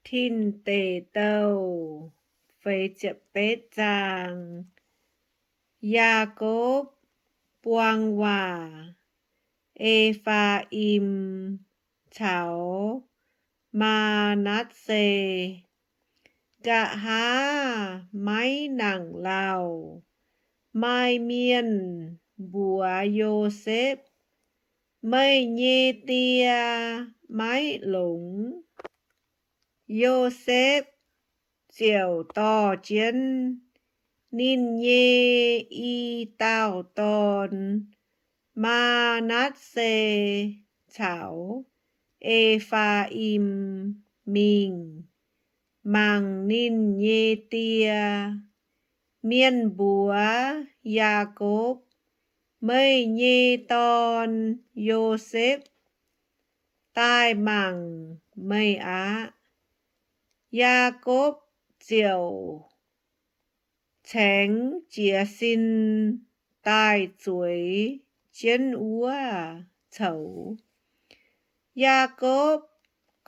Tin Deic Douh Yaakopv Buang Waac E^faa^im caux Maa^natv^se. Nqa'haav maiv nangc lauh, maaih mienh mbuox Yosepv, Meih nyei die maiv longx. Yosepv ziouc dorh jienv ninh nyei i dauh dorn, Maa^natv^se, caux E^faa^im mingh mangc ninh nyei die. Mienh mbuox Yaakopv, Meih nyei dorn, Yosepv, daaih mangc meih aqv. Yaakopv ziouc caengx jiez sin daaih zueiz jienv wuov coux. Yaakopv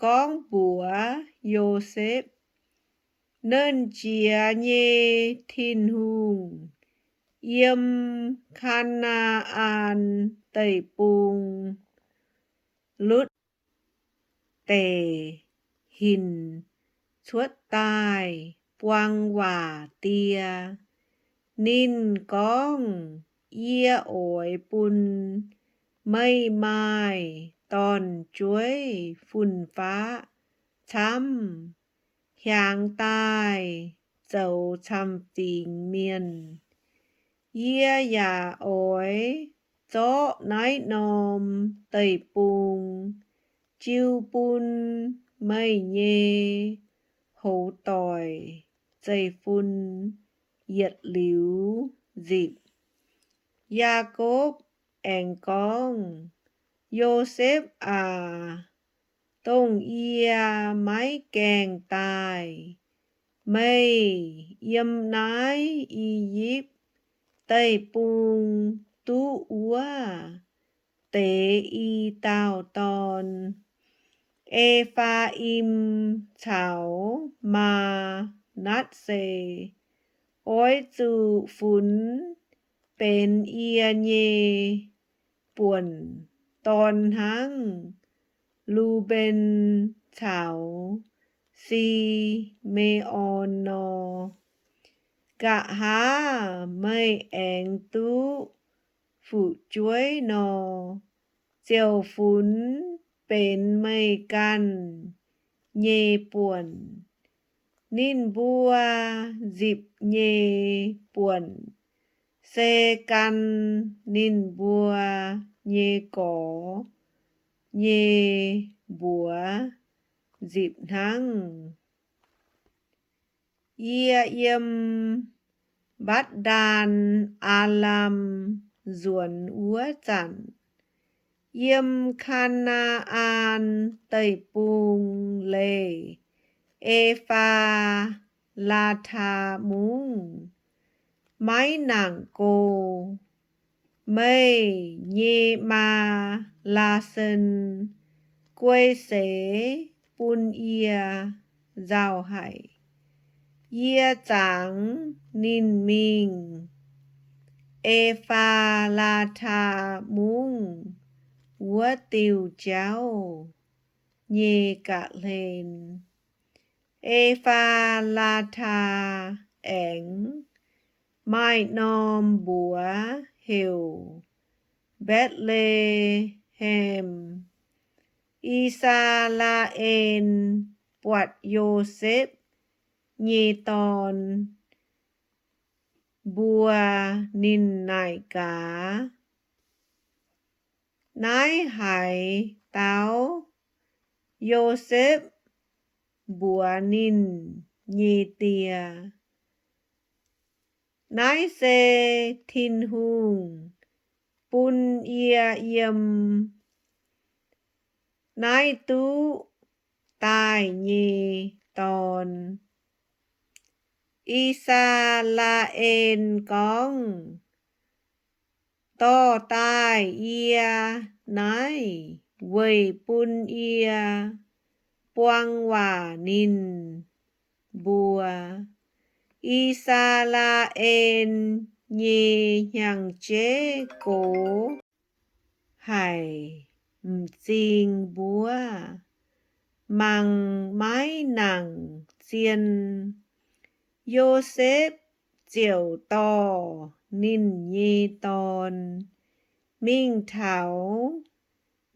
gorngv mbuox Yosepv, Nernh Jiex nyei Tin-Hungh yiem Kaa^naa^an Deic-Bung, Lutv Deic, hinc cuotv daaih buang waac die. Ninh gorngv, Yie oix bun meih maaih dorn-jueiv fun-faqv camv, hiaangx daaih zoux camv-fingx mienh. Yie yaac oix zorqv naaiv norm deic-bung jiu bun meih nyei hoz doic zeiv-fun yietc liuz nzipc. Yaakopv aengx gorngv, Yosepv aac, dongh yie maiv gaengh daaih, meih yiem naaiv I^yipv Deic-Bung duqv wuov deix i dauh dorn, E^faa^im caux Maa^natv^se, oix zuqc funx benx yie nyei buonc dorn hnangv Lu^mben caux Si^me^on nor. Nqa'haav meih aengx duqv fu'jueiv nor, ziouc funx benx meih ganh nyei buonc. Ninh mbuo nzipc nyei buonc se gan ninh mbuo nyei gorx nyei mbuox nzipc hnangv. Yie yiem Mbatc^ndaan Aalam nzuonx wuov zanc, yiem Kaa^naa^an Deic-Bung leih E^faa^laa^taa Mungv, maiv nangc go. Meih nyei maa Laasen guei seix bun yie nzauh haic. Yie zangx ninh mingh E^faa^laa^taa Mungv wuov diuh jauv nyei ga'hlen. E^faa^laa^taa aengx maaih norm mbuox heuc Mbetc^le^hem. I^saa^laa^en buatc Yosepv nyei dorn mbuo, ninh naaic gaax, Naaiv haaix dauh? Yosepv mbuox ninh nyei die, Naaiv se Tin-Hungh bun yie yiem naaiv duqv daaih nyei dorn. I^saa^laa^en gorngv, Dorh daaih yie naaiv weic bun yie buang waac ninh mbuo. I^saa^laa^en nyei hnyangx-jeiv gox haic, m'zing mbuov, mangc maiv nangc zien. Yosepv ziouc dorh ninh nyei dorn mingh taux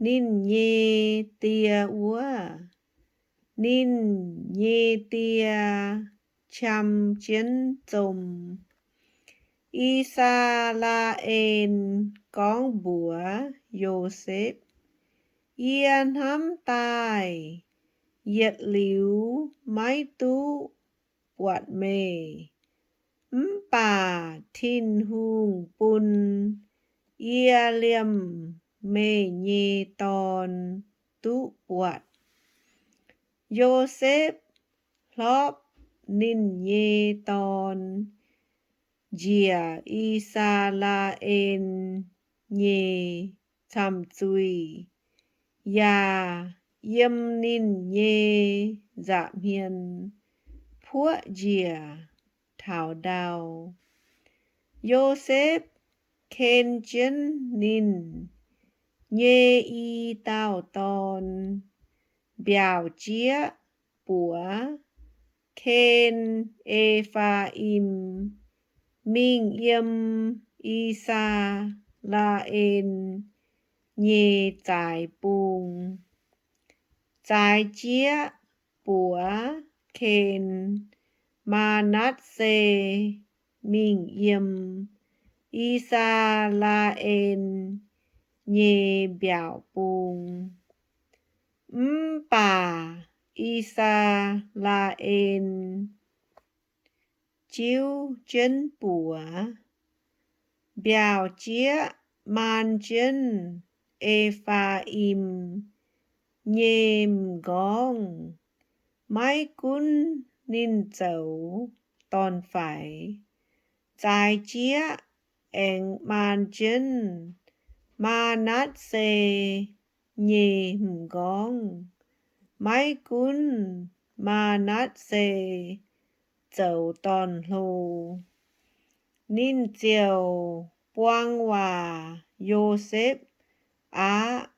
ninh nyei die wuov. Ninh nyei die qam jienv zom. I^saa^laa^en gorngv mbuox Yosepv, Yie hnamv daaih yietc liuz maiv duqv buatc meih, mv baac Tin-Hungh bun yie liemh meih nyei dorn duqv buatc. Yosepv hlorpv ninh nyei dorn njiec I^saa^laa^en nyei camh zuih, yaac yiem ninh nyei nza'hmien puoqv njiec taux ndau. Yosepv ken jienv ninh nyei i dauh dorn, mbiaauc jieqv buoz, ken E^faa^im, mingh yiem I^saa^laa^en nyei zaaix bung. Zaaix jieqv buoz ken, Maa^natv^se, mingh yiem I^saa^laa^en nyei mbiaauc bung. Mv baac I^saa^laa^en jiuv jienv buoz, mbiaauc jieqv maan jienv E^faa^im nyei m'nqorngv. Maiv gunv ninh zoux dorn-faix, zaaix jieqv aengx maan jienv Maa^natv^se nyei m'nqorngv. Maiv gunv Maa^natv^se zoux dorn-hlo, ninh ziouc buang waac Yosepv aqv.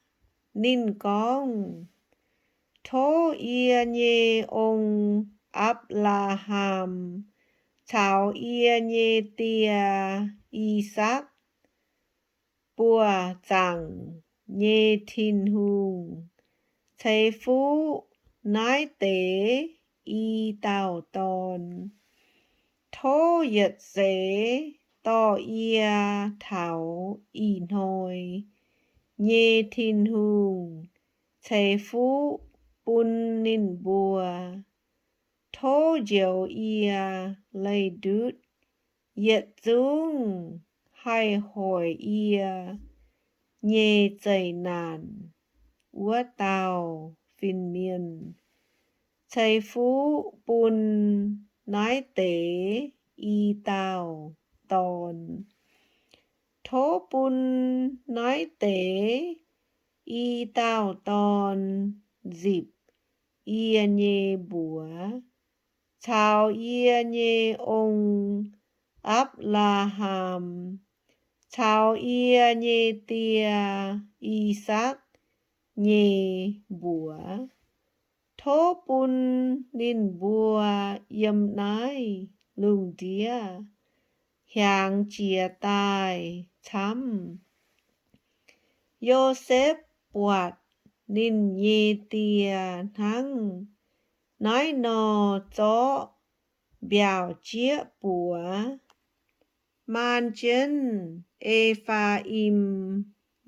Ninh gorngv, Tov yie nyei ong, Apc^laa^ham, caux yie nyei die, I^sakc, buoz-zaangc nyei Tin-Hungh, ceix fuqv naaiv deix i dauh dorn. Tov yietc seix dorh yie taux ih hnoi nyei Tin-Hungh ceix fuqv bun ninh mbuo. Tov njoux yie leih ndutv yietc zungv haih hoic yie nyei zeqc naanc wuov dauh fin-mienh. Ceix fuqv bun naaiv deix i dauh dorn. Tov bun naaiv deix i dauh dorn nzipc yie nyei mbuox, caux yie nyei ong, Apc^laa^ham, caux yie nyei die, I^sakc, nyei mbuox. Tov bun ninh mbuo yiem naaiv lungh ndiev hiaangx jiez daaih camv. Yosepv buatc ninh nyei die hnangv naaiv nor zorqv mbiaauc jieqv buoz maan jienv E^faa^im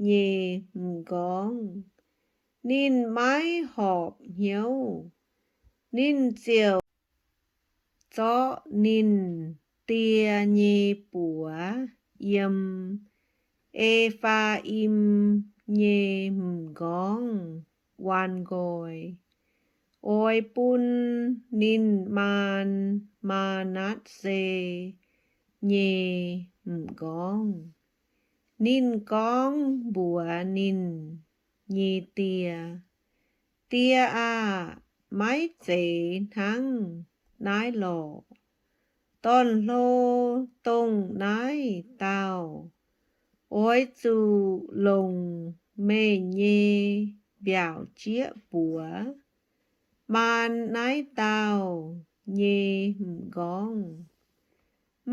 nyei m'nqorngv. Ninh maiv horpc hnyouv. Ninh ziouc zorqv ninh die nyei buoz yiem E^faa^im nyei m'nqorngv waan nqoi, oix bun ninh maan Maa^natv^se nyei m'nqorngv. Ninh gorngv mbuox ninh nyei die, Die aah! maiv zeiz hnangv naaiv lorqc. Dorn-hlo dongh naaiv dauh oix zuqc longc meih nyei mbiaauc jieqv buoz maan naaiv dauh nyei m'nqorngv.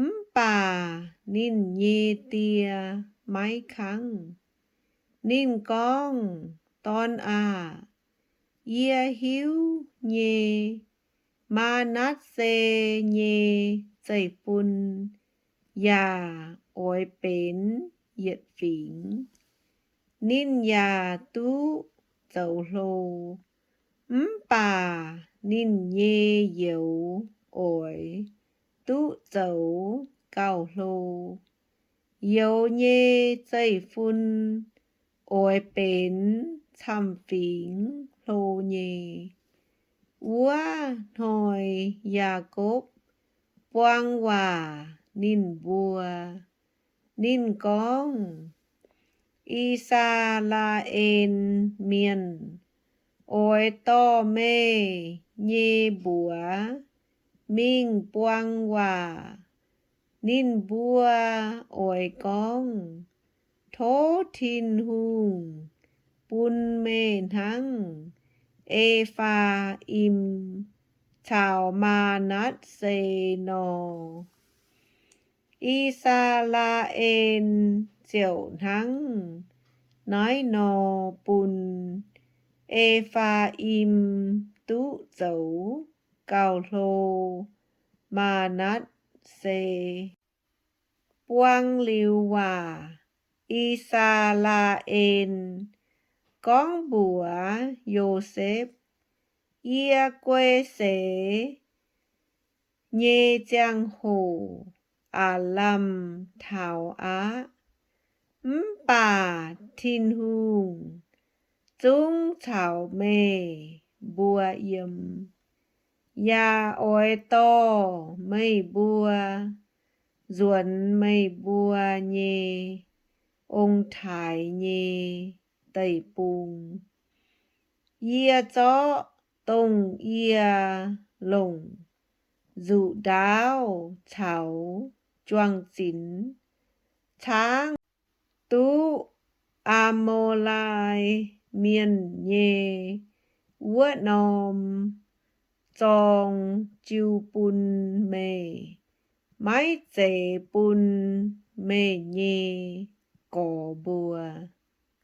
Mv baac ninh nyei die maiv kangv. Ninh gorngv, Dorn aah! Yie hiuv nyei, Maa^natv^se nyei zeiv-fun yaac oix benx yietc fingx. Ninh yaac duqv zoux hlo, mv baac ninh nyei youz oix duqv zoux gauh hlo. Youz nyei zeiv-fun oix benx camv-fingx hlo nyei. Wuov hnoi Yaakopv buang waac ninh mbuo. Ninh gorngv, I^saa^laa^en Mienh oix dorh meih nyei mbuox mingh buang waac. Ninh mbuo oix gorngv, Tov Tin-Hungh bun meih hnangv E^faa^im caux Maa^natv^se nor. I^saa^laa^en ziouc hnangv naaiv nor bun E^faa^im duqv zoux gauh hlo Maa^natv^se. Buang liuz waac, I^saa^laa^en gorngv mbuox Yosepv, Yie guei seix nyei ziangh hoc aav lamh taux aqv. Mv baac Tin-Hungh zungv caux meih mbuo yiem, yaac oix dorh meih mbuo nzuonx meih mbuo nyei ong-taaix nyei deic-bung. Yie zorqv dongh yie longc nzuqc ndaauv caux juang-zinx caangv duqv Aa^mo^lai Mienh nyei wuov norm zorng jiu bun meih. Maiv zeiz bun meih nyei gorx mbuo.